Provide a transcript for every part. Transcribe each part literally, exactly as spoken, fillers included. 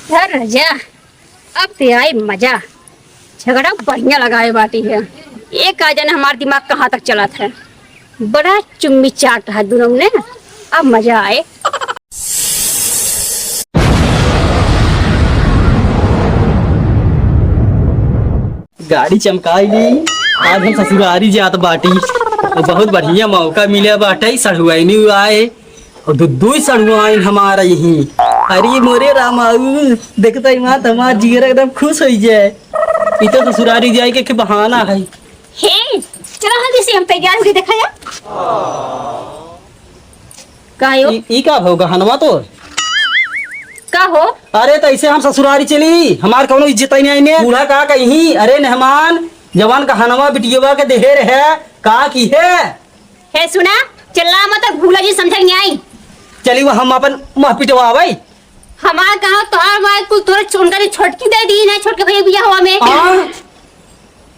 धर रह जा, अब ते आई मजा। झगड़ा बढ़िया लगाए बाटी है। ये का जाने हमार दिमाग कहाँ तक चलत है। बड़ा चुम्मी चाट रहा दोनों ने, अब मजा आए। गाड़ी चमकाई ली, आज हम ससुरारी जात बाटी। और बहुत बढ़िया मौका मिले बाटे, सढ़ुआइनी आए और दु-, दुई सढ़ुआइन हमार यही। अरे मोरे रामा, ऊ देखते ही मात हमार जिगर एकदम खुश होई जाए। ई तो ससुरारी जाए के, के बहाना है। हे, चला जल्दी से, हम तैयार होके देखा जा। का हो? ई, ई का हो गहनवा तो? का हो? अरे, तो ऐसे हम ससुरारी चली, हमार कौनो इज्जत ही नहीं आईने। बूढ़ा का कहीं, अरे मेहमान, जवान गहनवा बिटियवा के देहे रहे, का की है? हे सुना, चिल्ला मत, भूला जी समझ नहीं आई। चली वो हम अपन मुँह पिटवा भाई। हमार कहा तोहार माई कुल तोरे उनका जो छोटकी दे दी ना, छोटके भैया बियाह हुआ में। हाँ?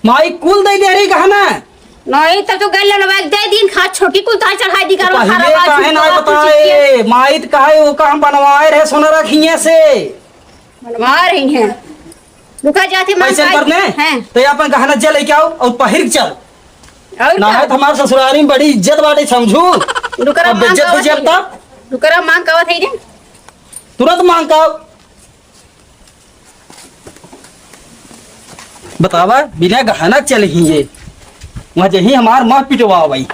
माई कुल दे दे रही गहना। नहीं, तब तो गल लड़वा दे दिन खा, छोटी कुल तार चढ़ाई दी करो, पहिले हरा बाजू काहे ना बताए? माई तो कहे ओका हम बनवाए रहे सोना रखिए से। बनवा रही हैं। रुका जाती माँ ऐसे कर दे। हैं। तो ये अपन गहना जे लेके आओ और पहिर के चल। और ना का? है तो हमारे ससुरारी में बड़ी इज्जत बाटे, समझू। रुकरा अब मांग बेइज्जत हो आवत जाए है। तब। रुकरा मांग का आवत है रे। तुरंत मांग का। बतावा, बिना गहना चल ही ये, वहाँ जही हमार माँ पिटवा भाई।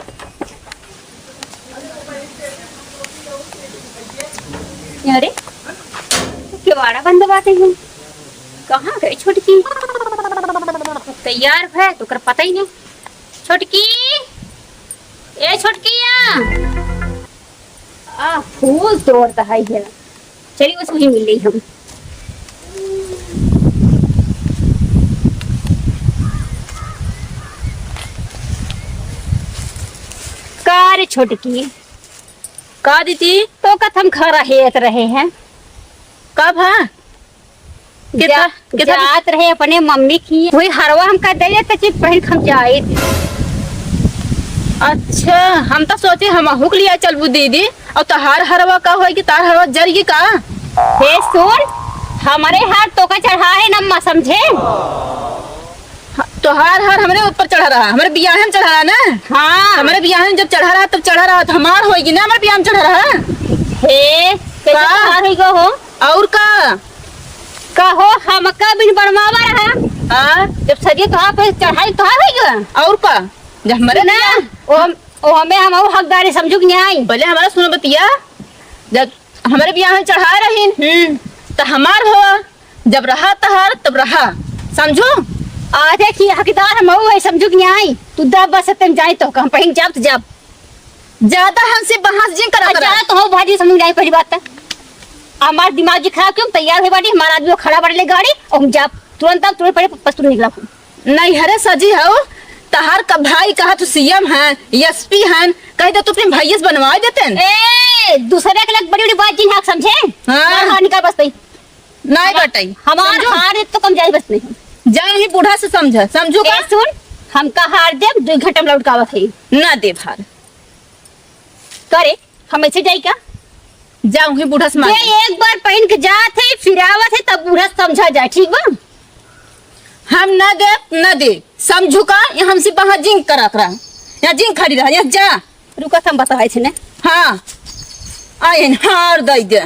अरे, केवाड़ा बंद बाटे है, कहाँ गई छोटकी? तैयार है तो ओकर पता ही नहीं। छोटकी, ए छोटकिया। आ, फूल तोड़ता है ये। चलिए, बस वहीं मिल रही हम। का रे छोटकी? का दीदी? तो कथम खा रहे रहे हैं। का भा? कितना, जा-, कितना जात रहे अपने मम्मी की, वही हरवा हमका दे देते, चुप पहन के हम जाइत। अच्छा, हम तो सोचे हम हुक लिया चलबू दीदी, और तोहार हरवा का होई कि तार हरवा जरिए का? हे सुन, हमारे हार तो का चढ़ा है नम्मा, समझे? तोहार हार हमरे ऊपर चढ़ा रहा, हमरे बियाहे में चढ़ा रहा ना। हाँ। हमरे बियाहे में जब चढ़ा रहा, तब चढ़ा रहा, तो हमार होई कि ना, हमरे बियाहे में चढ़ा रहा। हे, कैसे का? तोहार होई गो हो? और का? कहो, हमका बिन बनवावा रहा। हाँ। जब सरिया तोहार पे चढ़ाई, तोहार होई गो। और का? जब हमरे ना, बियाह ओ हम, ओ हमें हम और हकदारी समझू कि नहीं? पहले हमारा सुनो बतिया, जब हमरे बियाह में चढ़ा रहीन, हम्म। त हमार हो, जब रहा तहार, तब रहा, समझू? आधे की हकदार हम हो, समझू कि नहीं? तू दब बस, तुम जाए तो, हम पहन जाब तो जाब। ज्यादा हमसे बहस जिन करा, करा। ज्यादा तो हो भाजी समझ नहीं पहली बात तो। हमार दिमाग जी खराब क्यों? तैयार हुए बाटी, हमारा आदमी खड़ा बाटे ले गाड़ी, और हम जाब तुरंत, तुरंत पहले पस्तूर निकला। नहीं हरे सजी हो, तहार का भाई कहा तू सीएम है, एसपी है, कह दे तू अपने भैया से बनवा देते हैं। ए, दूसरे के लग बड़ी बड़ी बात जिन हक समझे? हाँ। हाँ, हाँ, निकाल बस तई। नहीं हमार, बटाई। हमार समझो? हार तो कम जाए बस नहीं। जाओ ही बूढ़ा से समझा, समझू का? ए, सुन, हमका हार दे, दो घंटा में लौट के आवत है। ना दे हार। करे, हम ऐसे जाई का? जा उही बूढ़ा से मांग। जे एक बार पहिन के जात है, फिर आवत है, तब बूढ़ा समझा जाए, ठीक बा? हम ना दे, ना दे, समझू का? या हमसे वहाँ जिंग करा करा, या जिंग खड़ी रहा, या जा। रुका, हम बताए थे ने। हाँ, आए न, हार दे दे,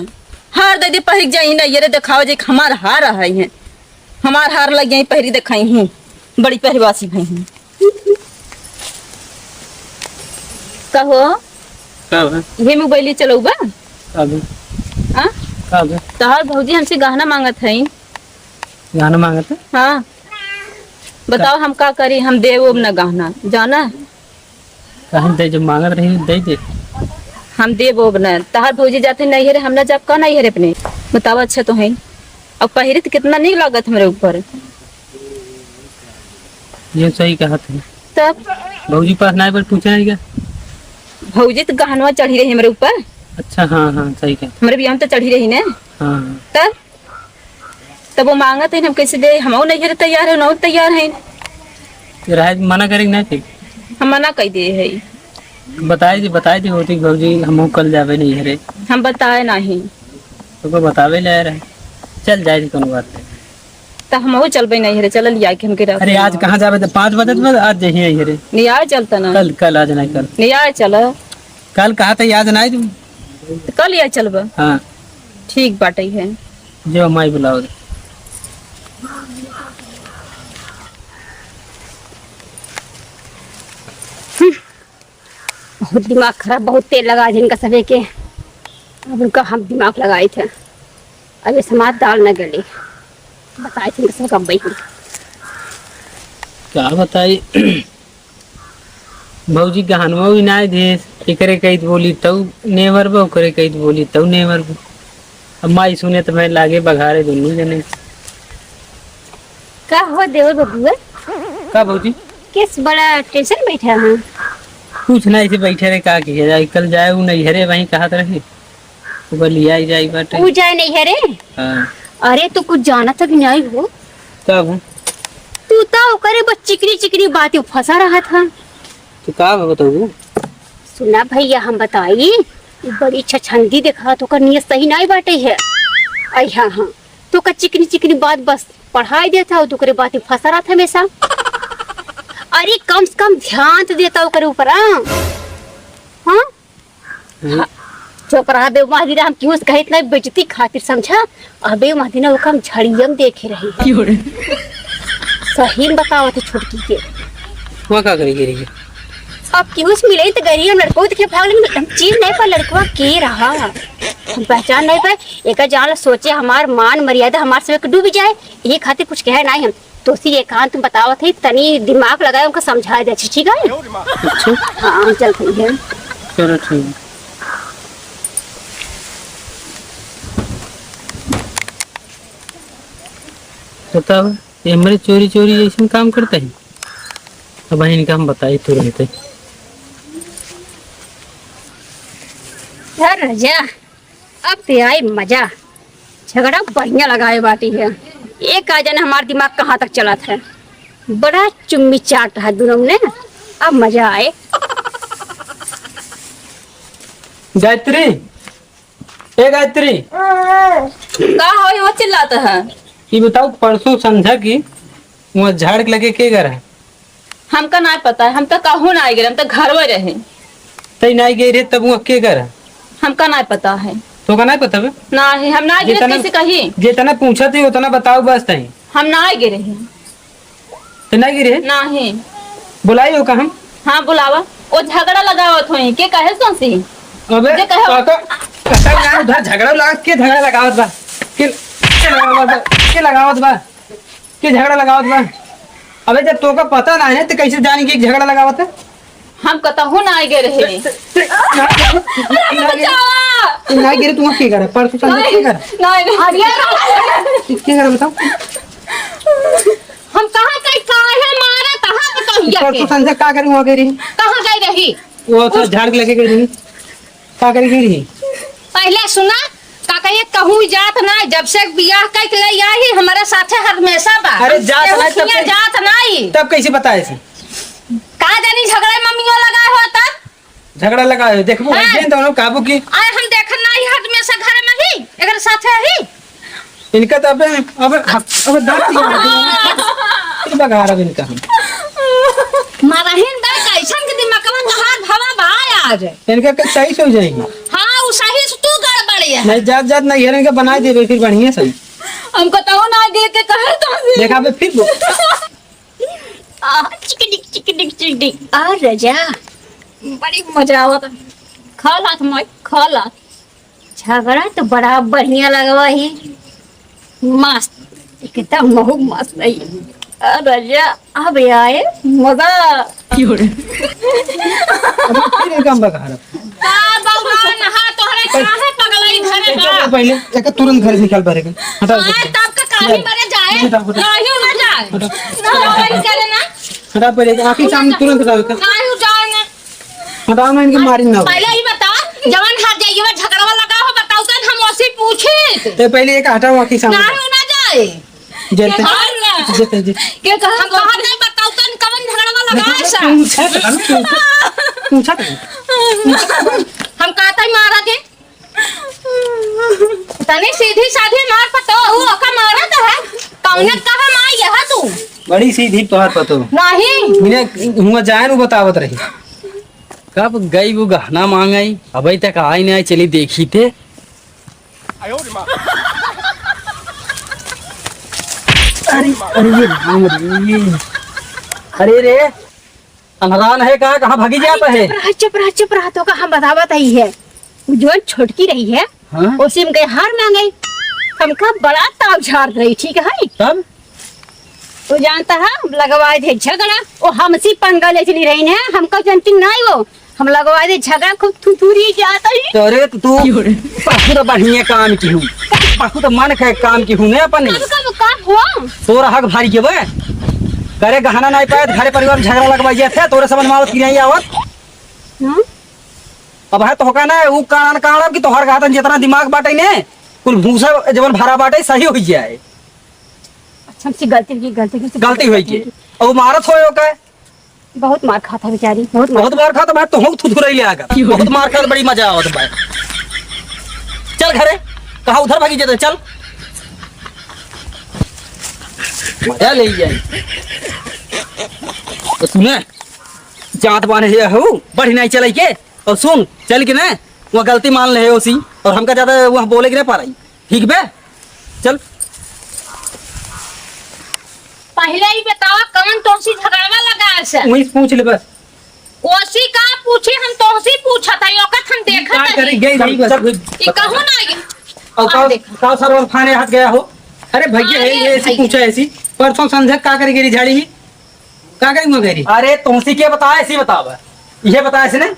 हार दे दे, पहिर जाई ना, ये रे देखाओ जे हमार हार है, हमार हार लग जाई, पहिरी देखाई हूँ, बड़ी पहिरवासी भई हूँ। कहो। का बा? ये मोबाइल चलौबा? का बा? हाँ? का बा? तोहार भौजी हमसे गहना मांगत है। गहना मांगत है? हाँ। बताओ का? हम का करी, हम देब ओब ना गहना, जाना? कहन दे, जब मांगत रही, दे दे। हम देब ओब ना, तोहार भौजी जाते नहीं है रे, हम ना जाब का नहीं है रे अपने? बताओ, अच्छा तो है। अब पहिरे तो कितना नहीं लागत हमरे ऊपर। ये सही कहत है। तब? भौजी पास ना एक बार पूछा है क्या? भौजी तो गहनवा चढ़ी रही हमरे ऊपर। अच्छा, हाँ, हाँ, सही कहत। हमरे बियाह में तो चढ़ी रही ने। हाँ, हाँ। तब? तब वो मांगत है, हम कैसे दे? हम नहीं है तैयार है, ना तैयार है। तो रहे, मना करेंगे ना फिर? हम मना कर दे है। बताए दे, बताए दे होती भौजी, हम कल जावे नहीं है रे। हम बताए नहीं। तो को बतावे ले रहे। चल जाए, कौनो बात नहीं। त हमहू चलबे नैहरे, चल लिया के हमके रख। अरे, आज कहाँ जाबे? त पाँच बजे त आज जइहे नैहरे। नैहरे चलता ना। कल, कल, आज नहीं, कल। नैहरे चला। कल कहा था, आज नहीं तू? त कल या चलबा। हाँ। ठीक बाटे है। जो माई बुलाओ। बहुत दिमाग खराब, बहुत तेल लगा जिनका सबे के। अब उनका हम दिमाग लगाई थे, अब ये समाज दाल न गली। बताई थे इनका सबका बैठ। का बताई? भौजी गहनवा भी नाय देस, एकरे कहित बोली तऊ नेवर बा, ओकरे कहित बोली तऊ नेवर बा। अब माई सुने त मैं लागे बघारे दुनू जने। का हो देवर बबुआ? का भौजी? किस बड़ा tension बैठा है? कुछ ना, ऐसे बैठे रहे, का किया जाए, कल जाए उ नैहरे, वहीं कहत रहे, ओकर लिया ही जाई बाटे। उ जाए नैहरे? हाँ। अरे, तू कुछ जानत भी नहीं हो। का हो? तू तो ओकरे बस चिकनी चिकनी बातें फंसा रहत है। तो का हो बताऊ? सुना भैया, हम बताई, उ बड़ी छछंदी देखात, ओकर नियत सही नहीं बाटे है। आई हाँ, हाँ, तो ओकर चिकनी चिकनी बात बस पढ़ाई देत है, तो ओकरे बातें फंसा रहत हमेशा। अरे, कम से कम ध्यान तो देता ओकरे ऊपर, हाँ? हाँ? हम्म। हाँ, चुप रहा बे, वहाँ दिन हम क्यों कहित नहीं बेइज्जती खातिर, समझा? अबे वहाँ दिन ओका हम झड़ियम देखे रही। क्यों रे? सही में बतावत है छोटकी के। वहाँ का करे के रही? अब क्यों से मिले तो गरी हम लड़को देखे भाग लेकिन हम चीज नहीं पर लड़कवा के रहा। हम पहचान नहीं पाए। एक जान सोचे हमार मान मर्यादा हमार से डूब जाए, ये खातिर कुछ कहे नहीं हम। तोसी एकांत में बतावत है, तनी दिमाग लगाए, उनका समझाए दे, ठीक है? अच्छा। हाँ, हम चलत ही है। चलो, ठीक है। बताओ, ये हमरे चोरी चोरी जैसन काम करते हैं। अब इनका हम बताई तुरंत। यार राजा, अब ते आए मजा। झगड़ा बढ़िया लगाए बाटी है। एक का जाने हमार दिमाग कहाँ तक चलत है। बड़ा चुम्मी चाट रहा दुनों ने। अब मजा आए। गायत्री, ए गायत्री। का हो, वो चिल्लाता है? ये बताओ, परसों संझा की वहाँ झाड़ के लगे के घर है? हमका नाय पता है, हम तो कहूँ नाय गए, हम तो घर में रहे। तई नाय गए रहे, तब वहाँ के घर है? हमका नाय पता है। तोका नाय पता बे? नाहीं, हम नाय गए, जितना, कैसे कही? जितना पूछा थी, उतना बताओ बस तई। हम नाय गए रहे। तो नाय गए रहे? नाहीं। बुलाई हो का हम? हाँ, बुलावा। वो झगड़ा लगावत होई, के कहे सोसी? अबे, जे कहे काका, काका, यहाँ उधर झगड़ा लगा, के झगड़ा लगावत बा? के, के लगावत बा? के लगावत बा? के झगड़ा लगावत बा? अबे, जब तोका पता ना है, तो कैसे जानी कि झगड़ा लगावत है? हम कतहु ना आए गए रहे। ते, ते, ना, अरे, ना, बचावा! तू ना गिरे, तू के करे? परसों संझा के करे? नहीं, नहीं। अरे, के करे बताओ? हम कहाँ कहीं काहे मारा, कहाँ बताओ ये परसों के? संझा का करे वहाँ गई रही? कहाँ गई रही? वो तो झाड़ के लेके गई रही। का करे गई रही? पहले सुना, का कहिए कहूँ जात ना, जब से बियाह कइके ले आई, हमारे साथे हमेशा बा। अरे जात केहू ना, तब खिया कैसे, जात नाई। तब कैसे पता है इसे? का जानी झगड़ा मम्मी वो लगा हो तब? झगड़ा लगा है, देखबो, हाँ। अइसे दोनों काबू की। अरे हम देखन नाई हमेशा घर में ही, एकर साथे ही। इनका तो अबे, अबे, अबे दांत निकाल के बघारब इनका हम। मरहिन बे, कैसन के दिमागवा तोहार भवा बा आज। इनका के सही से हो जाएगी। हाँ, उ सही से तू गड़बड़ है। नहीं, जात, जात नहीं है, इनका बना देबे फिर बढ़िया से। हमको तो ना दे के कहे तो। देखा बे फिर वो। आ, चिकडिक, चिकडिक, चिकडिक। आ, राजा। बड़ी मजा आवत। खा लात माई, खा लात। झगड़ा तो बड़ा बढ़िया लगवा ही। मस्त, एकदम महू मस्त है। आ, राजा, अब आए मजा। क्यों रे? अबे फिर एक काम बघारब। का बउरा नहा तोहरे काहे पगलई घरे बा? पहले एक तुरंत घर से निकाल बाहर के। हटाओ, आए हटाओ। तब का काहे मरे जाए? हटाओ, हटाओ। काहे ना जाए? हटाओ। ना वही करे ना। हटा पहले, आँखी सामने तुरंत हटाओ इनका। काहे जाए ना? हटाओ ना, इनके मारी ना। पहले ही बता, जवन हाथ जाइए वो झगड़वा लगा हो, बताओ तन हम ओसी पूछे। ए, पहले एक हटाओ आँखी सामने। काहे ना जाए? जेते, और ना। जेते, जेते। के कहा? हम कहा नहीं बताओ तन कवन झगड़वा लगा है सा? पूछा तो, पूछा, पूछा तो। हम कहता ही मारा के। तनी सीधी साधी मार पतो, ऊ ओका मारत है। कौने कहा माई यह तू? बड़ी सीधी तोहार पतो। नहीं। इन्हें हुआ जाए न बतावत रही। कब गई वो गहना मांगई, अबे तक आई नहीं, चली देखी थे। अरे, अरे, ये राम रे। अरे रे, अनरान है का? कहाँ भागी जात है? चुप रह, चुप रह, चुप रह, तो का हम बतावत ही है। वो जौन छोटकी रही है, हाँ? उसी में गए हार मांगे। हमका बड़ा ताव झाड़ रही, ठीक है? तब? वो जानता है, हम लगवाए थे झगड़ा, वो हमसे पंगा ले चली रही ने, हमका जनती नहीं वो, हम लगवाए थे झगड़ा, खूब थुथुरी जाता ही। तो अरे, तो तू बहुत बढ़िया काम की हूँ, बहुत मन का काम की हूँ ने अपने। कब, कब, कब हो? तोरा हक भारी के बे, करे गहना नहीं पाए, घरे परिवार में झगड़ा लगवाई जाते, तोरे समझ में आवत कि नहीं आवत? हाँ? अब है तो का ना, ऊ कान कान की तोहर गातन जितना दिमाग बाटे ने, कुल भूसा जवन भरा बाटे, सही हो जाए। अच्छा, हमसे गलती की, गलती की, गलती होई के। और मारत होए ओके? बहुत मार खाता बेचारी, बहुत मार। बहुत मार खाता भाई, तो हम थुथुरई ले आगा। बहुत मार खात, बड़ी मजा आवत भाई। चल घरे, कहा उधर भागी जाते, चल। मजा ले जाए। तो सुने, जात बाने है हो, बढ़ी नहीं चलाई के। और सुन, चल के ना, वह गलती मान ले ओसी, और हमका ज्यादा वह बोले के ना पारई। ठीक बे? चल। पहले ही बतावा, कौन तोसी झगड़वा लगा से? वही पूछ ले बस। ओसी का पूछी, हम तोसी पूछत हई, ओकत हम देखत का हई। करे गई रही बस। चल। ई कहूँ ना आइए। और हम का, देख। का सरवन फाने हाथ गया हो? अरे भैया, अरे ये, ये ऐसी भैया। पूछा ऐसी। परसों संध्या का करे गिरी झाड़ी में? का करी मुँह करी? अरे, तुमसे के बताए, ऐसी बतावा। ये बताए से नहीं?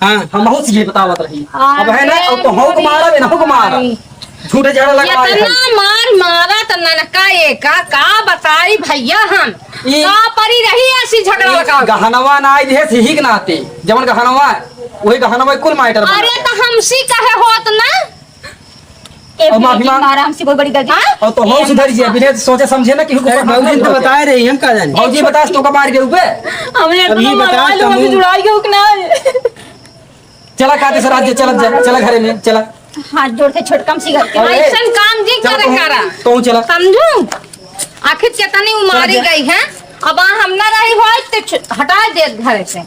हाँ। हम बहुत ये बतावत रही। अब है ना, अरे, अब तो हो को मारा, ना हो को मारा। भाई। झूठे झगड़ा लगा इतना मार मारा त ननका एका, का बताई भैया हम। ई का परी रही ऐसी झगड़ा ई लगा। गहनवा ना आई दे, यही के नाते। जवन गहनवा, वही गहनवा कुल matter बना अरे, है। तो हमसे कहे होत ना। ए, अब माफी मांग। मारा हमसे बहुत बड़ी गलती। हाँ? और तो हो सुधर जी, बिना सोचे समझे ना कि हुकुम अरे, पर भौजी तो बताए रही, हम का जाने। भौजी बतास तो का मार के ऊपर। हमने अब ये इतना बता, मार लो, अभी तुम जुड़ाई के उकना है। चला काटे से राज्य, चला जा, चला घरे में, चला। हाथ जोड़ के छोटकम सी गलती। अरे, ऐसन काम जी चला करे तुम, करा। तुम चला। समझू? आखिर कितनी उमारी चला जा। गई है, अब हम ना रही होई तो छु-, हटा दे घरे से।